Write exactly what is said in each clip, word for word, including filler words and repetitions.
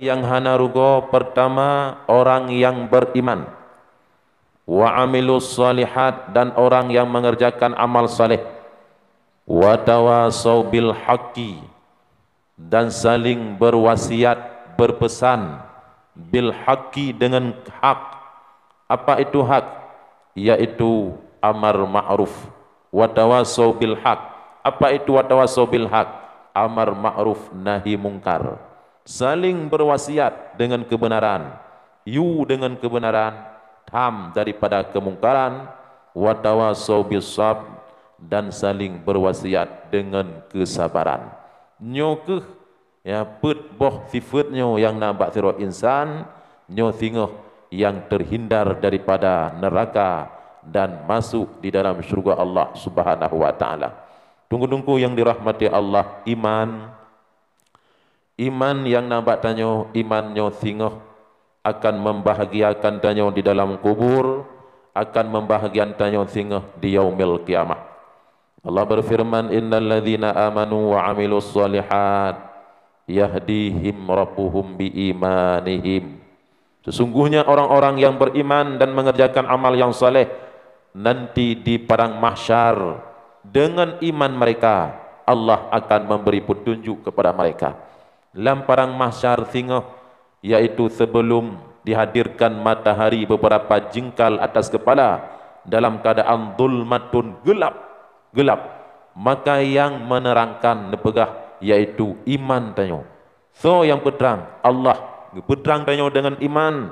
nyang hana rugoe, pertama, orang yang beriman, wa amilus shalihat, dan orang yang mengerjakan amal saleh, wa tawasau bil haqqi, dan saling berwasiat, berpesan, bil haqqi, dengan hak. Apa itu hak? Yaitu amar ma'ruf, wa tawasau bil haq. Apa itu wa tawasau bil haq? Amar ma'ruf nahi mungkar. Saling berwasiat dengan kebenaran, yu dengan kebenaran, tham daripada kemungkaran, wa tawasau bis sabr, dan saling berwasiat dengan kesabaran. Nyoe kheueh, ya, peuet boh sifeut nyoe nyang na bak sidroe insan, nyoe singoh nyang terhindar daripada neraka dan masuk di dalam syurga Allah Subhanahu wa Ta'ala. Teungku-teungku nyang dirahmati Allah, iman, iman nyang na bak tanyoe, iman nyoe singoh akan membahagiakan tanyoe di dalam kubur, akan membahagiakan tanyoe singoh di yaumil qiyamah. Allah berfirman, "Innal ladzina amanu wa amilus shalihat yahdihim rabbuhum bi imanihim." Sesungguhnya orang-orang yang beriman dan mengerjakan amal yang saleh, nanti di padang mahsyar, dengan iman mereka, Allah akan memberi petunjuk kepada mereka. Lam padang mahsyar singoh, yaitu sebelum dihadirkan matahari beberapa jengkal atas kepala, dalam keadaan zulmatun, gelap, gelap, maka yang menerangkan neupeugah, yaitu iman tanyoe. Soe nyang peutrang? Allah. Geupeutrang tanyoe deungon iman.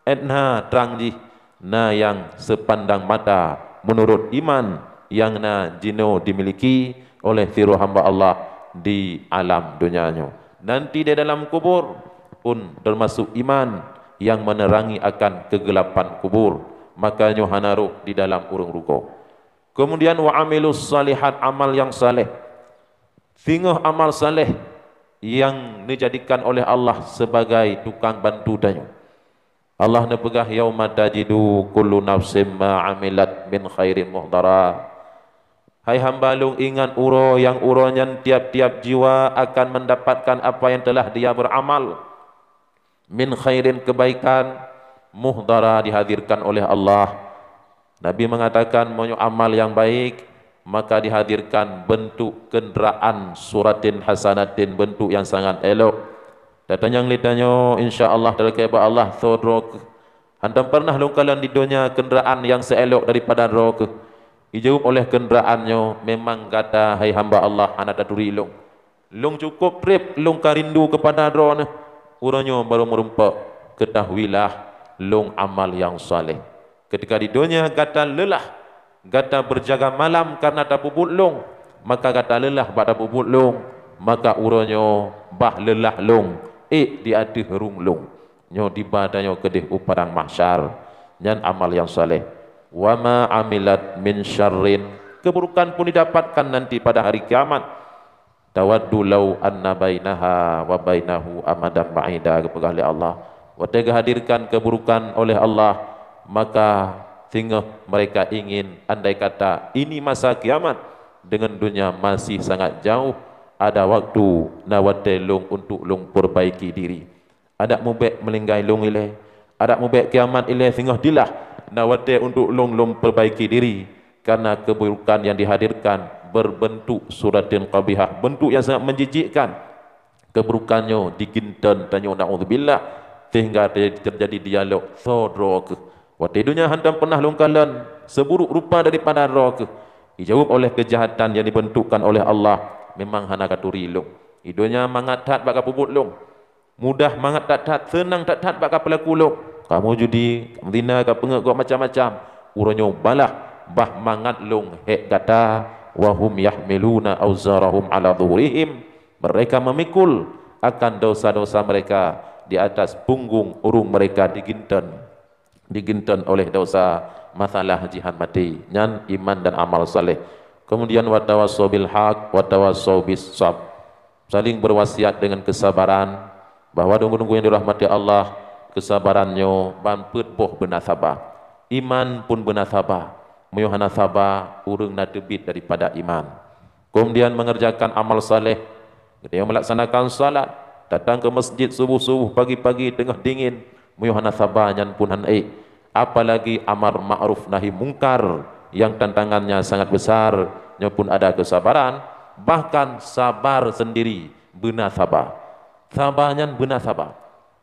Ét na trang jih, na nyang seupandang mata meunurot iman nyang na jinoe dimiliki oleh sidroe hamba Allah di alam donya nyoe. Nanti di dalam kubur pun teumasok iman nyang meunerangi akan keugelapan kubur, maka nyoe hana rhoh di dalam ureuëng rugoe. Keumudian, wa amilus shalihat, amal nyang saleh. Singoh amal saleh nyang neujadikan oleh Allah sibagai tukang bantu tanyoe. Allah neupeugah, "Yauma tajidu kullu nafsim ma amilat min khairin muhdara." Hai hamba Lôn, ingat uroe nyang uroe nyan tiab-tiab jiwa akan mendapatkan apa yang telah dia beramal. Min khairin, kebaikan, muhdara, dihadirkan oleh Allah. Nabi mengatakan, meunyoe amal nyang baik, maka dihadirkan bentuk kenderaan suratin hasanatin, bentuk nyang sangat elok. Tatanyong lé tanyoe, insya Allah, talakée bak Allah, soe droe kheueh. Hántom pernah lôn kalon di donya kenderaan nyang seuelok daripada droe kheueh. Ijaweueb oleh kenderaan nyoe, memang gata, hai hamba Allah, hana taturi lôn. Lôn cukôp treb lôn ka rindu keupada Droeneueh. Uroe nyoe barô meurumpok, keutahuilah lôn amal nyang saleh. Keutika di donya gata leulah, gata beujaga malam kareuna tapeubuet lôn, maka gata leulah bak tapeubuet lôn, maka uroe nyoe bah leulah lôn ék di ateueh rhueng lôn. Nyoe diba tanyoe keudeh u padang mahsyar, nyan amal nyang saleh. Wa ma amilat min syarrin, keuburukan pun didapatkan nanti pada hari kiamat. Tawaddu law anna bainaha wa bainahu amadan ba'ida, geupeugah lé Allah. Watée geuhadirkan keuburukan oleh Allah, maka singoh mereka ingin, andai kata ini masa kiamat, deungon donya masih sangat jauh, ada waktu, na watée lôn untuk lôn peurbaiki diri. Adak mubék meuninggai lôn ilée, adak mubék kiamat ilée singoh dilah, na watée untuk lôn lôn peurbaiki diri, kareuna keuburukan nyang dihadirkan beurbeuntuk suratin qabihah, beuntuk nyang sangat meujijikkan. Keuburukan nyoe diginton tanyoe, naudzubillah, sehingga teujadi teujadi dialog, soe droe kheueh. Watée donya hántom pernah lôn kalon seuburuk rupa daripada droe kheueh. Ijaweueb oleh keujahatan nyang dibeuntukkan oleh Allah, memang hana katuri lôn. Di donya mangat that bak kapeubuet lôn. Mudah mangat that-that, seunang that-that bak kapeulaku lôn. Kameujudi, kameuzina, kapeungeuet gok macam-macam. Uroe nyoe balah bah mangat lôn hék gata, wa hum yahmiluna auzarahum ala zuhurihim. Mereka memikul akan dosa-dosa mereka di atas punggung ureuëng mereka diginton. Diginton oleh dosa, masalah jihan maté, nyan iman dan amal saleh. Kemudian, wa tawasau bil haq, wa tawasau bis sab. Saling berwasiat dengan kesabaran, bahwa teungku-teungku nyang dirahmati Allah, kesabaran nyoe ban peuet boh beuna saba. Iman pun beuna saba. Meunyoe hana saba, ureuëng na teubiet daripada iman. Kemudian mengerjakan amal saleh, geutanyoe melaksanakan salat, Datang ke masjid subuh-subuh pagi-pagi teungoh dingin, meunyoe hana saba nyan pun hana ék. Apalagi amar ma'ruf nahi mungkar yang tantangannya sangat besar, nyoe pun ada kesabaran, bahkan sabar sendiri beuna saba. Saba nyan beuna saba.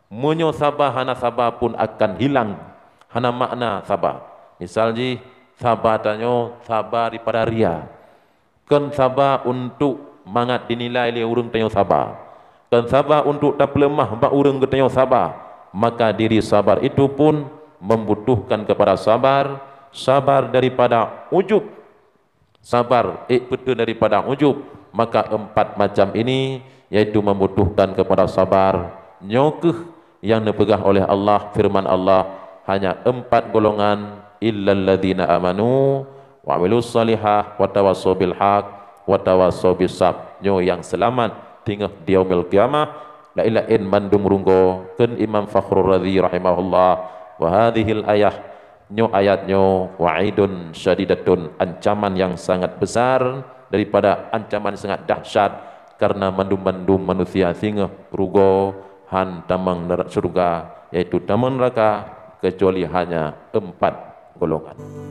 Meunyoe saba hana saba pun akan hilang, hana makna saba. Misal jih, saba tanyoe saba daripada ria. Kon saba untuk mangat dinilai lé ureuëng tanyoe saba. Kon saba untuk tapeuleumah bak ureuëng geutanyoe saba. Maka diri sabar itu pun membutuhkan kepada sabar, sabar daripada ujub, sabar ék peuteun daripada ujub. Maka empat macam ini, yaitu membutuhkan kepada sabar. Nyoe kheueh yang neupeugah oleh Allah, firman Allah, hanya empat golongan, illalladzina amanu wa amilus salihah wa tawasau bil haq wa tawasau bis sab. Nyoe yang selamat teungoh di yaumil qiyamah, laén-laén mandum rugoe. Kheun Imam Fakhrur Razi rahimahullah, wa hadzihil ayah, nyoe ayat nyoe, wa'idun syadidatun, ancaman yang sangat besar daripada ancaman sangat dahsyat, karena mandum-mandum manusia singoh rugoe, han tamong ner-, syurga, yaitu tamong neraka, kecuali hanya empat golongan.